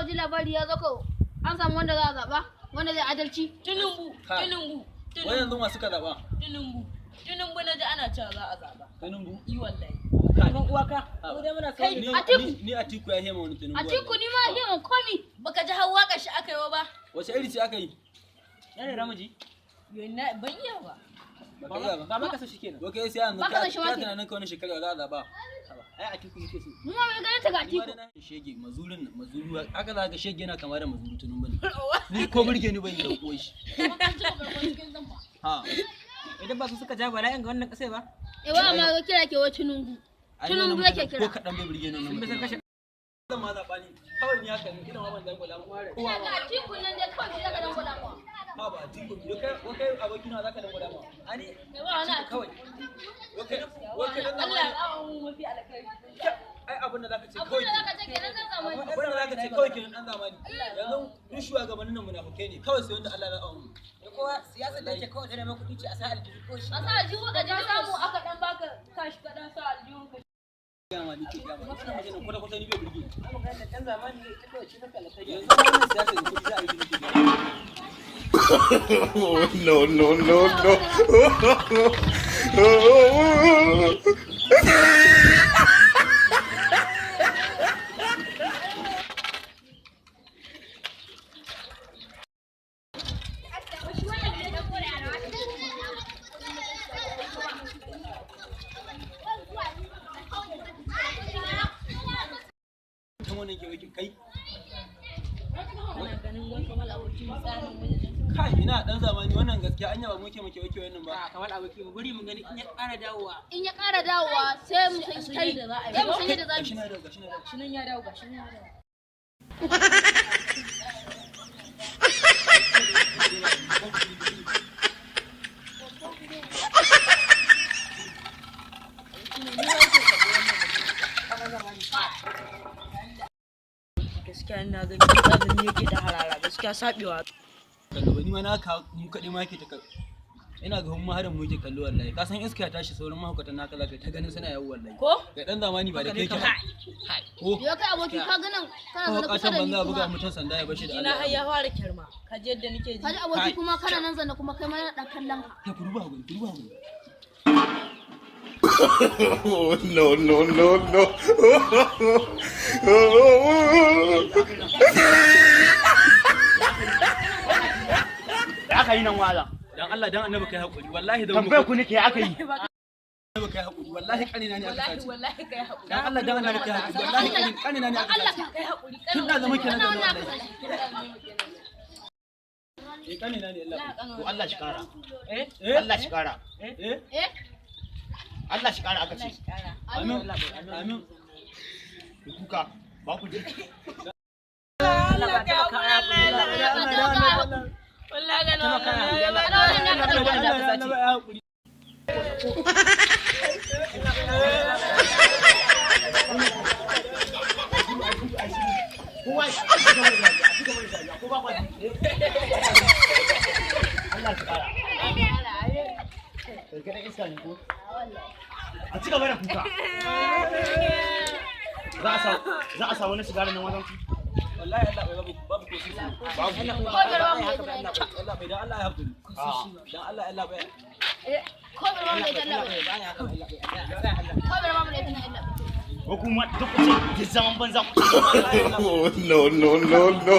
Ko ji labari ya zo ko an samu wanda za a zaba, wanda zai adalci. Tinubu, Kai. Tinubu, Wai yanzu masu ka zaɓa. Tinubu, Tinubu na ji ana cewa za a zaba. Tinubu. Yi wallahi. Kai. Uwaka, mu dai muna Kai, son Ni- Atiku. Ni Atiku ya hema wani Tinubu. Atiku ni ma yi komi. Baka ji har waƙar shi aka yi ba? Wace iri ce aka yi? Ne ne Ramuji? Yo na ban iya ba. Baka iya ba. Ba ma ka so shi kenan. Wai kai sai yanzu Baka ka son shi ka wake. tunanin ka wani shekara za a zaɓa. Ai Atiku yake so. Mu ma mai ganin ta ga Ni ma Atiku. dai na shege mazurin nan, mazuru haka za ka shege yana kama da mazuru Tinubu ne. Ni ko burge ni ban yi da uwar shi. Ha. Idan ba su suka ja bala'in ga wannan kasai ba. Eh wa ma kira ke wa Tinubu. Ai, Tinubu wannan yake mutumin kira. Ko kaɗan bai burge ni wannan Sun bi sun mutumin. kashe. Zan ma zaɓa ni. Kawai ni haka ni kina ma ban dangwala ma. Kowa Ga ma. Atiku nan dai kawai shi zaka dangwala ma. Ha ba Atiku. Wai kai abokina za ka dangwala ma. Ani Eh wa wani Atiku. kawai. Wai kai dan Allah zamani. ya ba mu mafi alkhairi. Ai abin da zaka ce Abin kawai. da zaka ce kenan dan zamani. Abin da zaka ce kawai kenan dan zamani. Yanzu duk shugabannin nan munafukai ne. Kawai sai wanda Allah ya zaɓa mu. Da kowa siyasar da yake kawai ta neman kuɗi ce a sa aljihu ko shi. A sa aljihu a Ka jikin samu aka dan baka kashi ka dan sa aljihun ka. Gaya ma ni ke gaya ma. Wannan magana kwata kwata ni bai burge ni. Amma magana da ɗan zamani ne ita kawai ce mafi alkhairi. Yanzu wannan siyasa da kuɗi za a yi ta nake gaya. No, no, no, no. Kan wannan ke wakil kai. Kana ganin wani kamar abokin tsarin wani Kai ina dan zamani wannan gaskiya anya ba muke muke wake wannan ba. A kamar aboki mu guri mu gani in ya ƙara dawowa. In ya ƙara dawowa sai mu san kai. Sai mu san yadda za mu Gashi yi. na dawo, gashi na dawo. Shi nan ya dawo, gashi nan ya dawo. Gaskiya ina gani azumi yake da harara gaskiya sabewa. Kallo ni ma na ka mu kaɗai ma yake ta kallo. Ina ga hun maharin mu yake kallo wallahi. Ka san iska ya tashi sauran mahaukatan naka zaka ta ganin suna yawo wallahi. Ko? Ga dan zamani ba da kai ke ba. Ko Yo kai aboki ka ga nan kana ko zaune kusa katon da ni banza buga kuma. mutum sanda ya bashi da Ina har Allah. ya fara kyarma. Ka ji yadda nake ji. Ka ji aboki Kai. kuma kana nan zaune kuma kai ma yana dan kallon ka. Kai ku duba ku duba ku. No, no, no, no. Da aka yi nan wala. Dan Allah dan Annabi kai hakuri wallahi da Tambayar ku nake aka yi. Annabi kai hakuri wallahi kanina ne aka Wallahi sace. wallahi kai haƙuri. Dan Allah dan Annabi kai hakuri wallahi kanina ne aka Allah sace. Kai haƙuri. Tun da zama kenan Kana da wannan aka wallahi. sace. Eh kanina ne Allah. To Allah shi kara. Eh? Eh Allah shi kara. eh Eh? Allah shi kara aka ce. Amin amin. Ku kuka ba ku ji. Allah ba ta maka ya haƙuri. Wallahi ga Taimaka ya haƙuri. Allah Kana wannan aka Allah sace. ba ta sace. ya hakuri. Kowa ya ci gaba da dariya, a ci gaba da dariya, ko ba ku ji. Allah shi kara. Kai kaɗan iska ne ko? A ci gaba da kuka. Za a sa wani sigari nan wajen ku? Wallahi Allah bai babu babu ko sisi. Babu. Ko bar ba mu da ita na Allah bai dan Allah ya hakuri. Ah. Dan Allah Allah bai. Eh, ko bar ba mu da ita na Ba ya haka Allah. Ko bar ba mu da ita na Allah. Ko kuma duk ku ce duk zaman banza ku ce. No, no, no, no.